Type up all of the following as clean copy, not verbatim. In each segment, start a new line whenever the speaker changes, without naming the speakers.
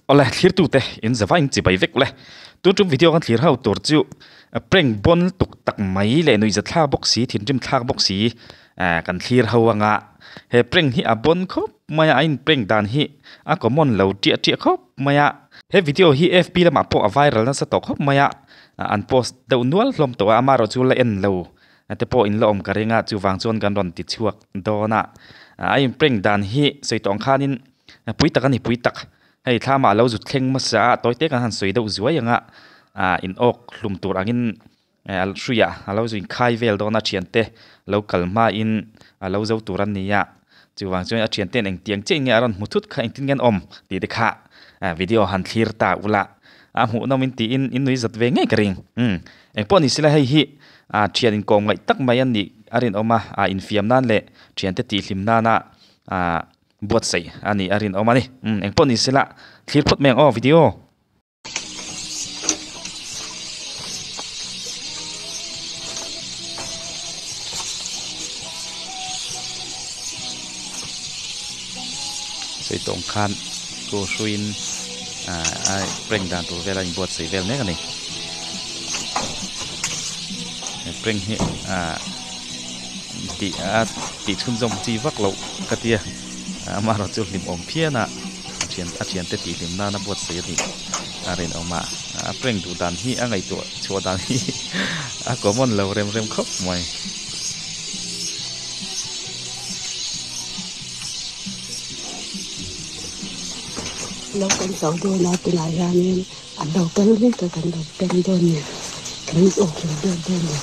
Awle thlirtute in zava in chibai vek ule. Tun tum video kan thlir ho tur chu prank bon tuk tak mai leh nuihza thlak bawk si thinrim thlak bawk si kan thlir ho anga he prank hi a bon khawp mai a a in prank dan hi a common lo tiah tiah khawp mai a. He video hi fb lamah pawh a viral nasa tawh khawp mai a an post deuh nual hlawm tawh a amaherawhchu chu la en lo te pawh in la awm ka ring a chuvang chuan kan rawn ti chhuak dawn a a in prank dan hi sawi tawh ang khanin pui tak a ni pui tak. Hei thlamah lo zut thleng hmasa a tawi te kan han sawi deuh zuai ang a ah in awk hlum tur angin eh hruiah a lo zu inkhai vel dawn a thiante lo kal hmain a lo zo tur a ni a chuvang chuan a thianten engtiang chiah nge a rawn hmu thut kha engtin nge an awm tih te kha ah video han thlir ta ula a hmuh nawm in tiin in nui zat ve ngei ka ring umm engpawh ni sela hei hi ah thian inkawm ngaih tak mai a nih a rinawm a ah infiam nan leh thiante tihhlim nana ah. Buatsaih a nih a rinawm a ni. Umm engpawh ni sela thlir phawt mai ang aw video. Sawi tawng khan ku hruiin ah a prank dan tur vel a inbuatsaih vel mek a ni. He prank hi ah. Tih a tih chhunzawm chi vak loh ka tia amaherawh chu hlim awm phian a a thian a thiante tih hlim nana buatsaih a nih a rinawm a a prank duh dan hi a ngaihtuah chhuah dan hi a common lo rem rem khawp mai.
Lo kan zo dawn a tunah hianin an lo kal mek a kan lo peng dawn a ni kan awk hlum dawn dawn a ni.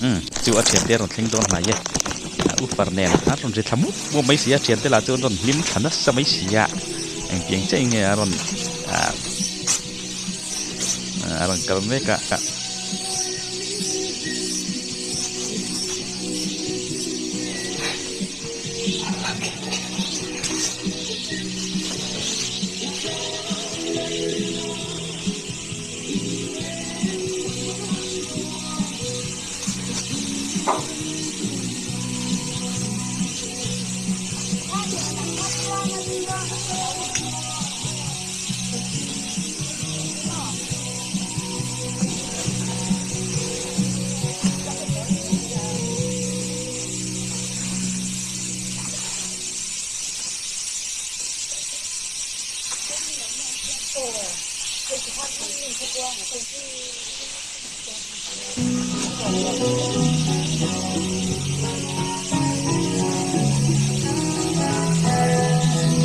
Umm chu a thiante a rawn thleng dawn hnai e ufar nen a rawn ri thla mup mup mai si a thiante lah chu an rawn hlim thla nasa mai si a engtiang chiah nge a rawn ah a rawn kal mek a.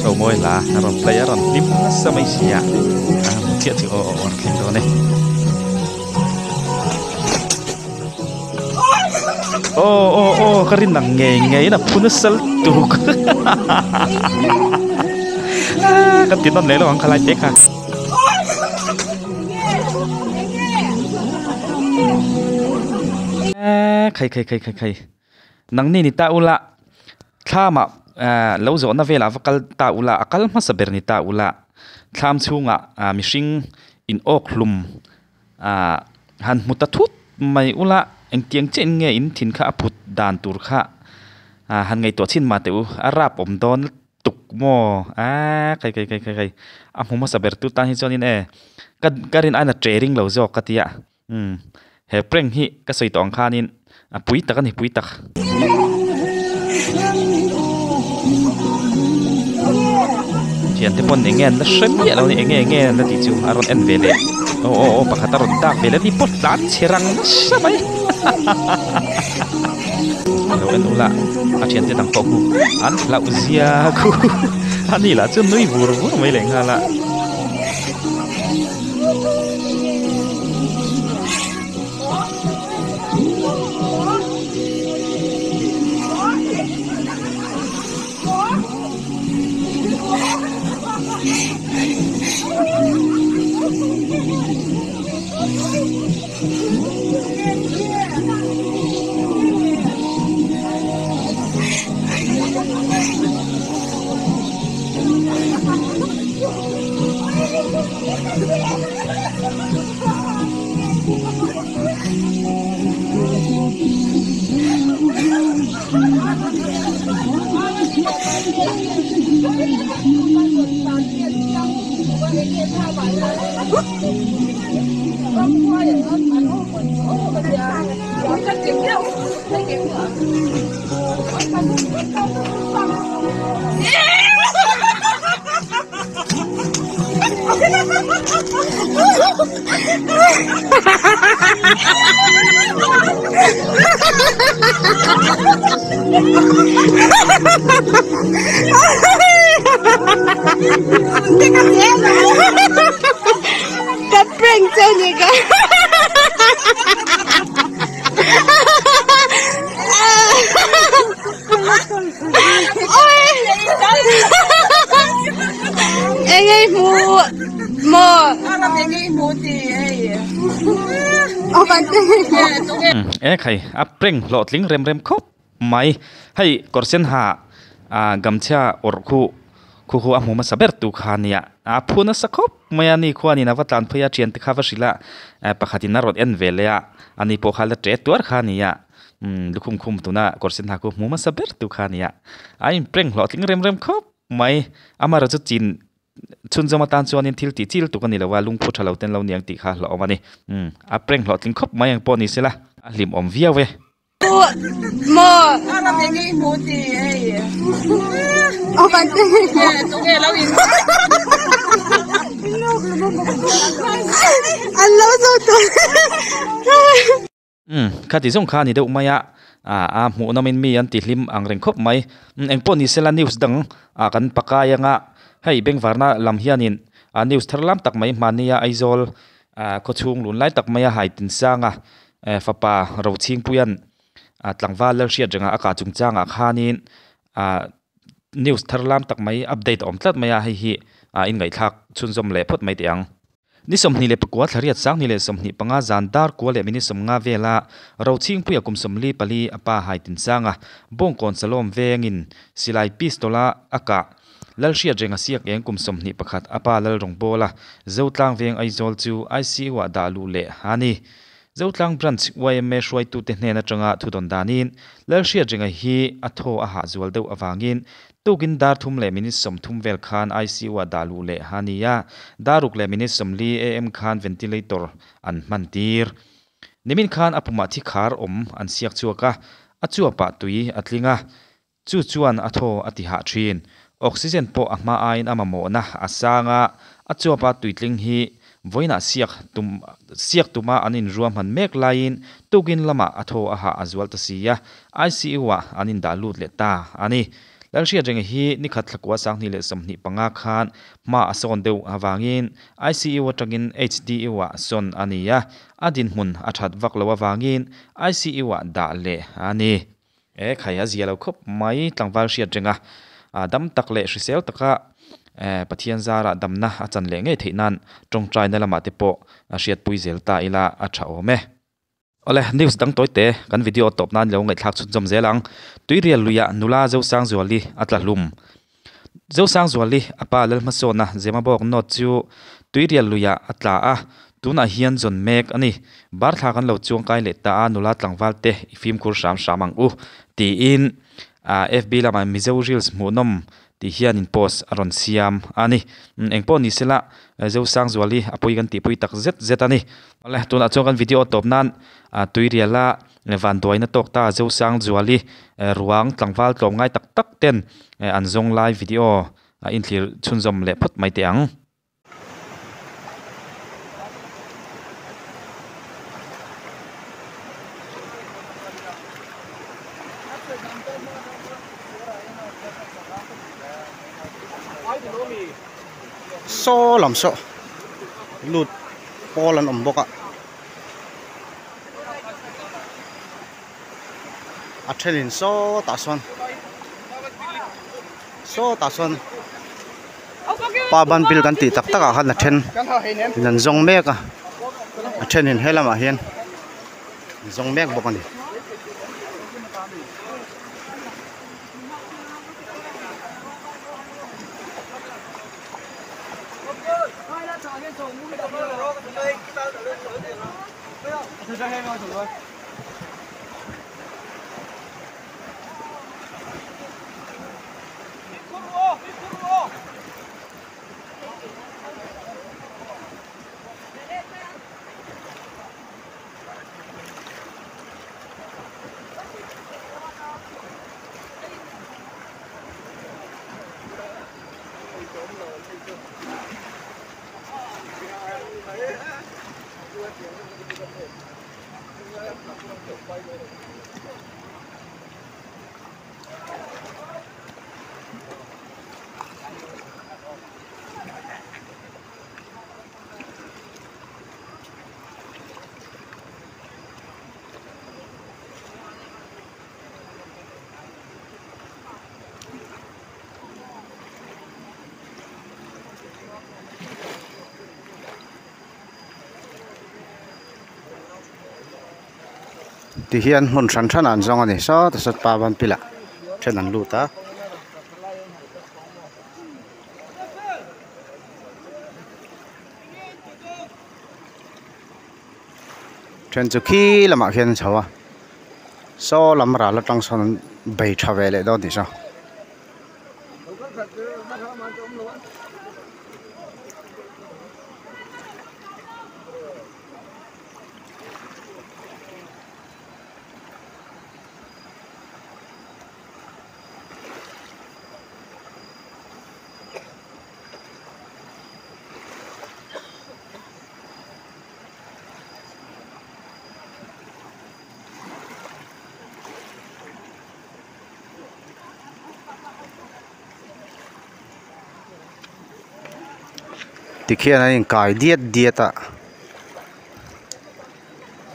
Romawi hla a rawn play a rawn hlim nasa mai si a a hmu chiah chu aw aw a rawn thleng dawn e aw aw aw ka rin ang ngei ngei in a phu nasa lutuk ka ti nawn leh lo ang khalai te kha. Khai khai khai khai khai nangni ni ta ula thlamah ah lo zawhna velah va kal ta ula a kal hmasa ber ni ta ula thlam chhungah ah mihring in awk hlum ah han hmu ta thut mai ula engtiang chiah in nge in thin kha a phut dan tur kha ah han ngaihtuah chhin mah teh u a rap awm dawn. Tuk maw aaa kai kai kai kai kai a hmu hmasa ber tu tan hi chuanin e ka ka rin aina training lo zawk ka tia umm he prank hi ka sawi tawh ang khanin a pui tak a ni pui tak. Thiante pawn eng nge an la hre miah lo a ni eng nge eng nge an la tih chu a rawn en ve leh aw aw aw pakhat a rawn dak ve leh a ni pawh tlan chhe rang nasa mai Lo en ula a thiante dang pawh khu an hlauh zia khu a ni lah chu nui vur vur mai leh nghal a.
Ka prank che ni ka. Eng ei hmu maw?
E khai a prank hlawhtling rem rem khawp mai hei kawr sen ha ah gamchhia awrh khu khu khu a hmu hmasa ber tu kha ania a phu nasa khawp mai a ni khuanin a va tlan phei a thiante kha va hrilh a eh pakhatin a rawn en ve leh a ani pawh kha la ṭe tuar kha ania umm lukhum khum tuna kawr sen ha khu hmu hmasa ber tu kha ania a in prank hlawhtling rem rem khawp mai amaherawhchu chin chhunzawm atan chuanin thil tih chil tuk a ni lo a lungphu tha lo ten lo niang tih kha hlauhawm a ni umm a prank hlawhtling khawp mai ang pawh ni sela a hlimawm viau e. Umm khati zawng kha a ni deuh mai a, ah a hmuh nawmin mi an ti hlim ang reng khawp mai. Umm engpawh ni sela news dang ah kan pakai anga hei bengvarna lam hianin ah news thar lam tak mai hmania Aizawl ah khawchhung lun lai tak maia hai tinsanga eh fapa Rochhingpuia'n ah tlangval Lalhriat renga a kah chungchangah khanin ah news thar lam tak mai update a awm tlat mai a hei hi ah inngaihthlak chhunzawm leh phawt mai teh ang. Ni 24 thla riat 2025 zan dar kua leh minute 50 vela Rochhingpuia kum 44 a pa hai tinsanga Bawngkawn Salawm vengin silai pistol a a kah Lalhriat renga siak eng kum 21 a pa Lalrawngbawla Zotlang veng Aizawl chu ICU ah dah luh leh a ni. Zotlang Branch yma hruaitute hnen atanga thudawn danin Lalhriat renga hi a thaw a hah zual deuh avangin Tukin dar thum leh minute 30 vel khan ICU ah dah luh leh a ni a, dar ruk leh minute 40 AM khan ventilator an hman tir. Nimin khan a pumah thi khar awm an siak chhuak a, a chuapah tui a tling a, chu chuan a thaw a ti hah thin. Oxygen pawh a hma aiin a mamawhna a sang a, a chuapa tui tling hi vawiinah siak tum siak tuma an inruahman mek laiin tukin lamah a thaw a hah a zual ta si a, ICU ah an indah lut leh ta a ni. Lalhriat Renga hi nikhat thlakua 2025 khan hma a sawn deuh avangin ICU atangin HDU ah sawn a ni a, a dinhmun a that vak lo avangin ICU ah dah leh a ni. E khai a zia lo khawp mai tlangval hriat renga dam tak leh hrisel taka Pathian zarah damna a chan leh ngei theih nan tawngtaina lamah te pawh hriatpui zel ta ila a tha awm e. Awle, news dang tawi te kan video tawp nan lo ngaihthlak chhunzawm zel ang. Tuirial luiah nula Zosangzuali a tla hlum. Zosangzuali a pa Lalhmasawna Zemabawk note chu Tuirial luiah a tla a, tunah hian zawn mek a ni. Bar thla kan lo chuang kai leh ta a, nula tlangval te i fimkhur hram hram ang u tiin FB lamah Mizo Reels hmuhnawm tih hianin post a rawn siam a ni. Engpawh ni sela Zosangzuali a pui kan tihpui tak zet zet a ni. Awle tunah chuan kan video tawp nan Tuiriala vanduaina tawk ta Zosangzuali ruang tlangval tlawm ngai tak tak ten an zawng lai video a inthlir chhunzawm leh phawt mai teh ang.
Saw lam saw lut pawl an awm bawk a a thenin sawtah sawn sawtah sawn pa ban bil kan tih tak tak ah khan a then in an zawng mek a a thenin he lamah hian an zawng mek bawk a ni. Ti hian hmun hran hran ah an zawng a ni sawta sawt pa ban pilah then an lut a. Then chu khi lamah khian an chho a saw lam ral atang sawn an bei tha ve leh dawn tih saw. Tikhian an inkai diat diat a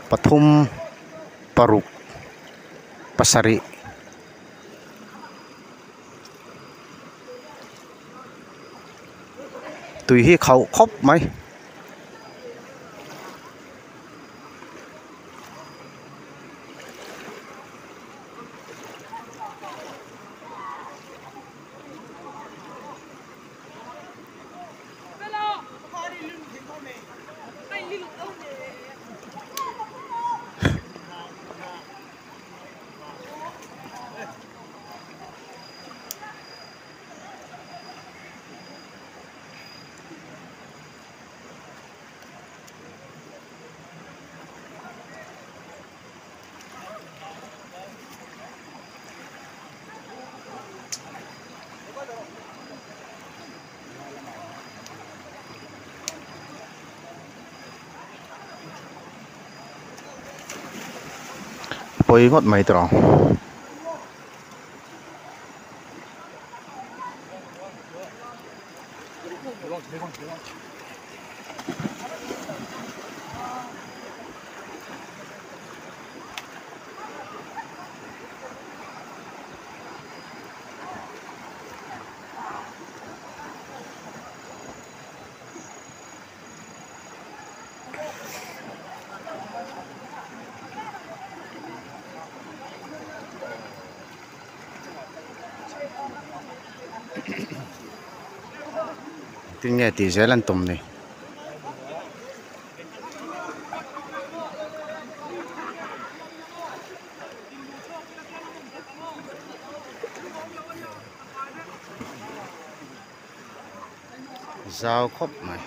pathum paruk pasarih. Tui hi khauh khawp mai. Pawi ngawt mai tawh ang. Tinge tih zel an tum ni. Zau khawp mai.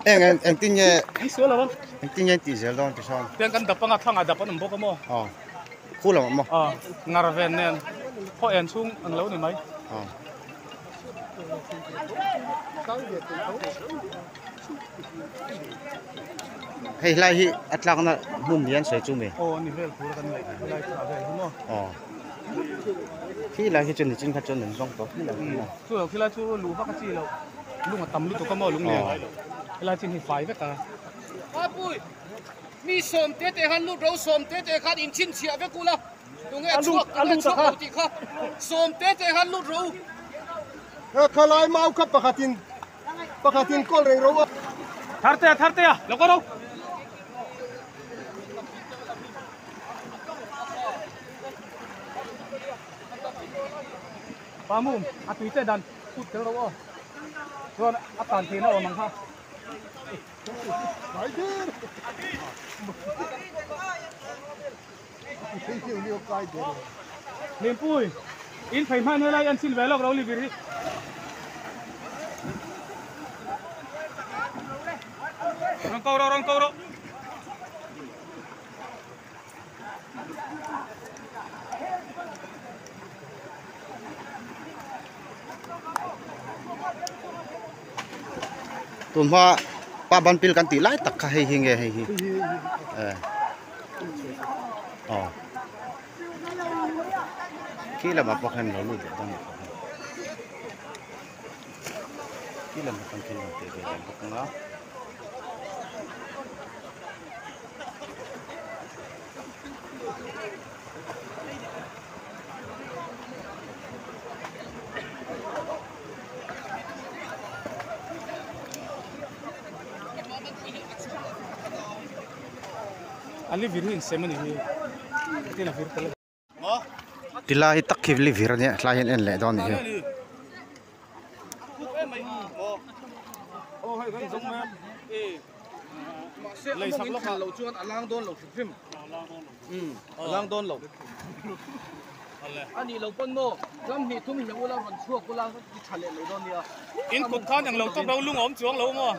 Eng eng engtin nge engtin nge tih zel dawn ti sawn.
Tiang kan dap anga thlang ah dap an awm bawk a maw?
Aw khu lam ah maw?
Aw ngar ven nen khaw en chhung ang lo ni mai.
Aw. Hei hlai hi a tlakna hmun ni an sawi chu mi?
Aw ani vel tur a kan neih helai thla vel hi maw?
Aw khi lai hi chu nichin kha chuan an zawng tawh khi lai hi maw?
Chu lo khi lai chu luh vak a chi loh lung a tam lutuk a maw lung lian helai chin hi fai vek a.
Papui mi sawm te te khan lut ro sawm te te khan inchhinchhiah vek ula tunge chhuak tunge chhuak lo tih kha sawm te te khan lut ro.
Khalai mau kha pakhatin pakhatin kawl reng ro a.
Thartea Thartea lo kawr ho. Pamum a tui che dan put tel ro aw. Chuan a tan theihna awm ang kha. Lianpui, in phei hman helai an chin ve lawk lo Livir hi. Rawn ko rawh, rawn ko rawh.
Tun hma pa ban pil kan tih lai tak kha hei hi nge hei hi eh aw khi lamah pawh khan lo lut leh dawn a khi lamah pawh khan lo tih ve leh bawk ang a. Tilai hi tak khi li vir ania tlai hian en leh dawn a nih hi.
In kut khan englo tawp lo lung a awm chuang lo maw?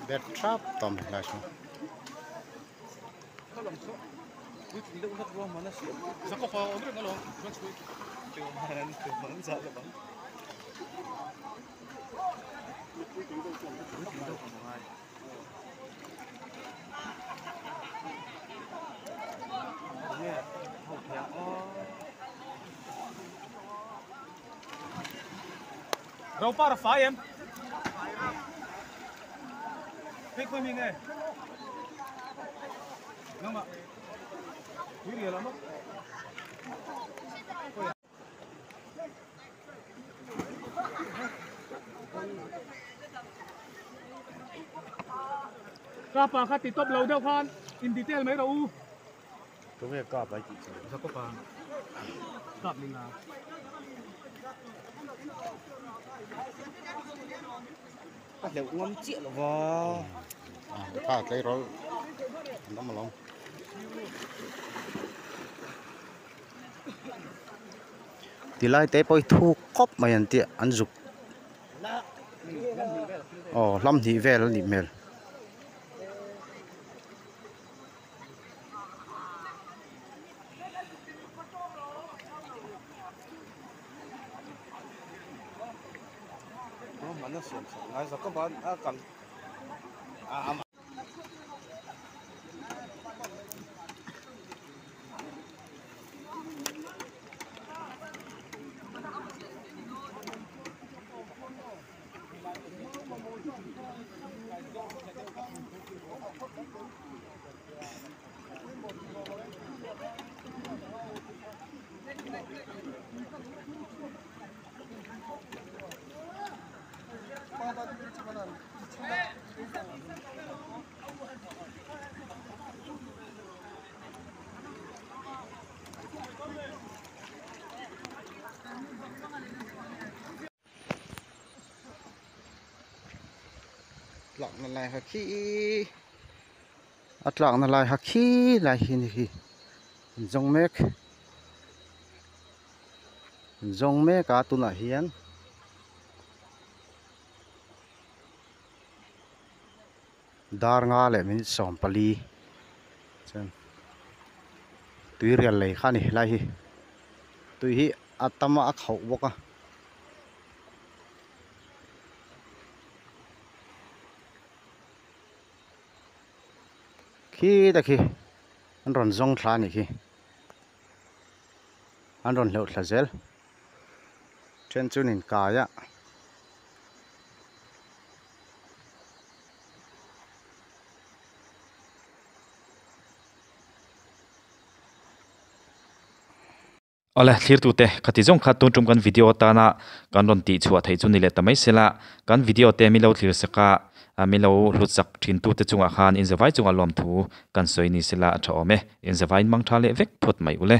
Bet thap tawm hlai chu.
Ropar a fai em? Hei khawi mi nge? Nangmah. Tui rial a maw? Kapa kha ti tawp lo deuh khan in detail mai rawh u.
Tunge kap ai tih chu?
Jacob-a kap ni nga.
Ka hleuh ngam chiah lo va.
Kha tleirawl an awm alawm. Tilai te pawh hi thuk khawp mai an tih an zuk aw hlam hnih vel a nih hmel. Tlakna lai ha khi a tlakna lai ha khi lai hi ni hi an zawng mek an zawng mek a tunah hian. Dar nga leh minute 14 chuan tui rial lei kha a ni helai hi tui hi a tam a a khauh bawk a. Khi te khi an rawn zawng thla a nih khi an rawn hleuh thla zel then chu an inkai a.
Awle, thlirtute, khati zawng kha tun tum kan video atana kan rawn tih chhuah theih chu ni leh ta mai sela, kan video te min lo thlir sak a, min lo hlut sak thin tute chungah khan inzavai chungah lawmthu kan sawi ni sela a tha awm e, inzavaiin mang tha leh vek phawt mai ule.